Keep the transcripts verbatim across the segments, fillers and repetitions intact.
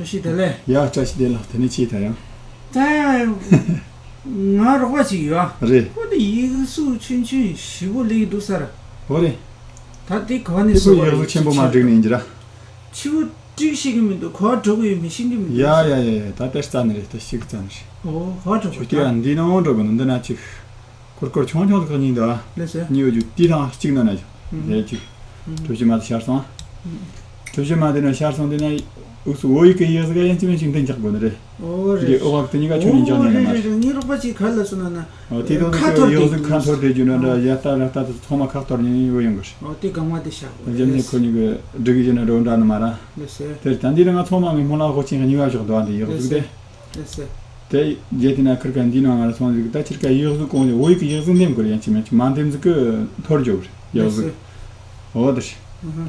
བཀྲ་ཤིས་བདེ་ལེགས། ཡ། བཀྲ་ཤིས་བདེ་ལེགས། དེ་ནས་ཆེས་ད་ཡང་། ད་ང་རོགས་པ་ཅིག་ཡོད། རེད། ཁོ་དེ་ཡིག་གཟུགས་ཆུང་ཆུང་ཞེ་པོ་ལེགས་འདུག་ས་ར། འོ་རེད། ད་དེ་ག་ནས་དེ་ཚོ་བཟོ་བ་ཡིག་རེད། གཟུགས་ཆེན་པོ་མ་བསྒྲིགས་ནས་ཡིན་གྱི་ར། ཆེ་བོ་བསྒྲིགས་ཤེས་ཀྱི་མི་འདུག་ག་པར་འགྲོ་གི་ཡོད་མེད་ཤེས་ཀྱི་མི་འདུག་ཡ་ཡ་ཡ་ཡ། ད་དེ་རྩ་ནས་རེད། དེ་ཞིག་རྩ་ནས་རེད། འོ། ག་པར་འགྲོ། ཁྱོད་དེ་ཡང་འདི་ནང་འགྲོ་གི་འདུག་འདི་ན་ཅིག་གུར་གུར་ཆུང་ཆུང་ཟིག་གཉིས་འདུག་ཨ། ལགས་སོ། གཉིས་ཡོད་རྒྱུ་དེའི་ནང་གཅིག་ནང་ན་ཞིག་ཨུམ། ལས་ཅིག་ཨུམ། གྲུ་བཞི་མ་དེ་ཤར་སོང་ཨ། ཨུམ། གྲུ་བཞི་མ་དེ་ནང་ཤར་སོང་། དེ་ན་འུ་ཚོ་བོད་ཡིག་གི་ཡིག་གཟུགས་ཡན་གཅིག་མིན་གཅིག་འདི་འཇགས་དགོས་ནི་རེད། འོ་རེད། འདི་ཨོ་བག་དེ་གཉིས་ཀ་ཁྱོད་ནས་འཇགས་ཉན་ནི་མ་རེད། རེད་རེད། ངའི་རོགས་པ་ཅིག་ག་རེ་ལབ་སོང་ན་ན། ཨོ། དེ་དང་ཁ་ཐོར་དེ་ཡིག་གཟུགས་ཁ་ཐོར་དེ་རྒྱུ་ན་འདྲ། ཡ་ལྟ་ར་ལྟ་དེ་ཚང་མ་ཁ་ཐོར་ནས་ཡོད་ཡོང་གི་རེད། ཨོ། དེ་གང་མ་དེ་བཞག་དགོས་རེད། རྒྱབ་ནས་ཁོ་གཉིས་ཀྱི་སྒྲིག་གི་རྒྱུ་ན་འགྲོ་འདྲ་ནི་མ་ར། ལགས་སོ། དེར་ད་འདི་རིང་ང་ཚང་མ་ངའི་སྨོན་ལམ་དབུ་ཅན་གཉིས་ཀ་བཞག་འདུག་ཨ། འདི་ཡིག་གཟུགས་དེ། ལགས་སོ། དེ་རྗེས་དེ་ན་ཁིར་ཀ་འདི་ནང་ང་ར་སོང་ཟིག་ད་ཁིར་ཀ་ཡིག་གཟུགས་གོང་ལས་བོད་ཡིག་གི་ཡིག་གཟུགས་འདེམས་དགོས་རེད། ཡན་ཆི་མན་ཆི་མ་འདེམས་ཟིག་གི་འཐོར་འཇོག་རེད་ཡིག་གཟུགས། ཨོ་དེ་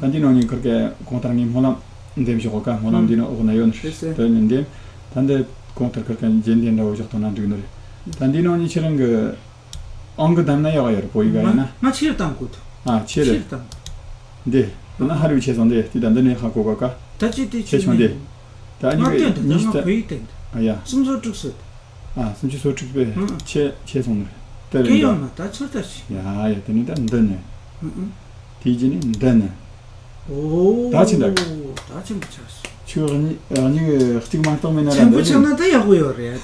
རེད། ད་འདི་ནང་ནས་ཁིར་ཀ་གོང་ལྟར་ངའི་སྨོན་ལམ་འདེམས་ཤོག་ག་སྨོན་ལམ་འདི་ནང་འོག་ན་ཡོད་ནི་རེད། དེ་ནས་འདེམས། ད་འདི་གོང་ལྟར་ཁིར་ཀ་རྗེས་འདེམས་འདྲ་བོ་བཞག་ཐོག་ན་འགྲིག་ནི་རེད། ད་འདི་ནང་ནས་ཁྱེད་རང་གི་ཨང་ཀི་བདམས་ན་ཡག་ཡོད་རེད། བོད་ཡིག་ག་ཡིན་ན། ང་ཆེ་རུ་བཏང་དགོས་འདུག་ཨ། ཆེ་རེད། ཆེ་རུ་བཏང་། འདི་ན་ཧ་རུ་ཆེ་སོང་། འདི་དེ་ད་འདི་ནས་ཧ་གོ་ག་ག་ད་ཅི་དེ་ཆེ་ཆུང་འདི། ད་ང་གཉིས་ཀ་སྟོན་དང་། གཉིས་ང་ད་བོད་ཡིག་སྟོན་དང་། ཨ་ཡ། སུམ་ཅུ་སོ་དྲུག་སོ། ཨ། སུམ་ཅུ་སོ་དྲུག་པས་ཨང་། ཆེ་ཆེ་སོང་ནི་རེད། དེ་རེད་གལ་ཡོད་འདི། མ། ད་ཚོད་ལྟ་ཞིག་ཡ་ཡ། དེ་ནི་ད་འདི་ནི། ཨང་ཨང་། དེའི་རྗེས་ནི་འདི་ནི། ཨོ། ད་ཕྱིན་འདྲ། ད་ཕྱིན་པ་ཆགས་སོང་། ཁྱོད་གཉིས་གཉིས་ཀྱི་གཅིག་མ་གཏོགས་མེད་ན་ར། ཆེན་པོ་འདི་ཆགས་ནི་ན་ད་ཡག་པོ་ཡོད་རེད།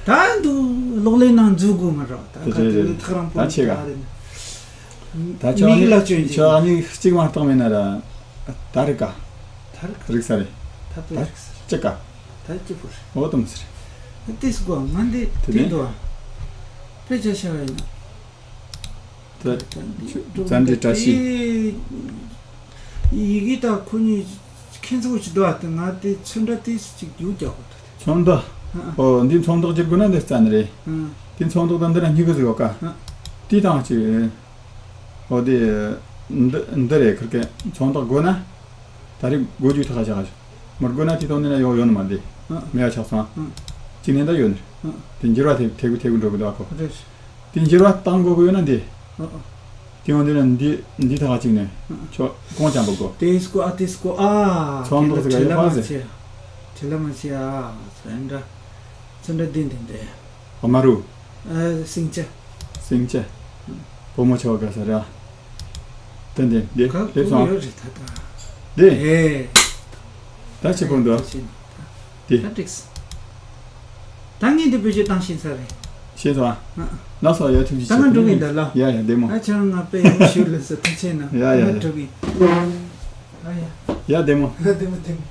ད་འདུག་གློག་ཀླད་ནང་འཛུལ་དགོས་མ་རེད། ད་དེ་ག་རེད་དེ་རེད། ཐག་རིང་པོ་ད་ཆེ་ག་ད་རེད། ད་ཁྱོད་མིག་ལ་གཉིས་སྐྱོན་ཅིག་ཁྱོད་གཉིས་གཅིག་མ་གཏོགས་མེད་ན་ར། ད་རིག་ག་ད་རིག་རིག་ས་རེད། ད་པེ་ད་རིག་ས་ཅི་ག་ད་ཅི་པོ་རེད། འོ་དུམ་སི་རེད། ཏིས་གོ་ང་འདི་དེ་དེ་ནས་འདུག་ཨ། དཔེ་ཆ་ཤ་བ་ཡིན་ན། ད་ད་འདི་ཙན་དྲི་བཀྲ་ཤིས། ཡི་གེ་དང་ཁོ་གཉིས་ཁྱད་མཚར་པོ་ཅིག་འདུག་ཨ། དེ་ང་དེ་ཚོན་ཁྲ་ཏིས་ཅིག་རྒྱུག་རྒྱག་གོ་ད། ཚོན་མདོག་ཨ་ཨ། ཨོ། འདི་ཚོན་མདོག་བསྒྱུར་དགོས་ན་འདི་རྩ་ནི་རེད། ཨ། དེ་ཚོན་མདོག་དང་འདི་ན་སྨྱུ་གུ་ཟིག་ཡོད་ཀ་ཨ། དེ་དང་ཅིག་ཨོ་དེ། འདི་འདི་རེད། ཁིར་ཀའི་ཚོན་མདོག་དགོས་ན། ད་རེས་སྒོ་རྒྱུག་ཐག་ཆ་ག་ཞིག་མི་དགོས་ན་དེ་དང་འདི་ན་ཡོང་ཡོང་ནི་མ་འདི། ཨ། མེད་པ་ཆགས་སོང་ཨ། ཨ། གཅིག་ནས་ད་ཡོད་ནི་རེད། ཨ། དེ་འགྱུར་བ་ཐེབས་ཐེབས་གི་ཐེབས་གི་འགྲོ་གི་འདུག་ཨ་ཁོ། རེད། དེ་འགྱུར་བ་བཏང་དགོས་གི་ཡོད་ན་འདི། ཨ་ཨ། དེ་ཡང་འདི་ན་འདི་འདི་ཐག་གཅིག་ནས་ཨ་ཨ། ཁྱོད་གོང་ཅང་པོ་དགོས། ཏིས་གོ་ཨ། ཏིས་གོ་ཨ། ཚོན་མདོག་ཟིག་ག་ཡོད་ཧ་ཟེར། བྲེལ་ལ་མ་བྱེད་ཨ། ཚོན་འདྲ་ཚོན་འདྲ་འདི་འདི་འདི། དམར་རུ། ཨ། སིང་ཅ། སིང་ཅ། བུ་མོ་ཆེ་བ་དགའ་ས་རེད་ཨ། ཏན་ཏན་འདི་ག་སླེབས་སོང་། གོ་ཡོད་རེད་ད་ད། འདི། ཨེ། ད་ཆེ་པོ་འདུག་ཨ། འདི། ད་འགྲིགས། ད་ངས་འདི་བེད་སྤྱོད་བཏང་ཤེས་ས་རེད། ཤེས་སོང་ཨ། ཨ་ཨ། ལགས་སོ། ཡ་ཐུགས་རྗེ་ཆེ། ད་ང་འགྲོ་གི་ཡིན་ད་ལ། ཡ་ཡ་བདེ་མོ། ཨ་ཅག་ང་དཔེ་ཡག་ཞུ་ལ་ས་ཐུགས་ཆེ་གནང་། ཡ་ཡ་ཡ། ང་འགྲོ་གི་ཡིན། ཨ་ཡ། ཡ་བདེ་མོ། བདེ་མོ་བདེ་མོ།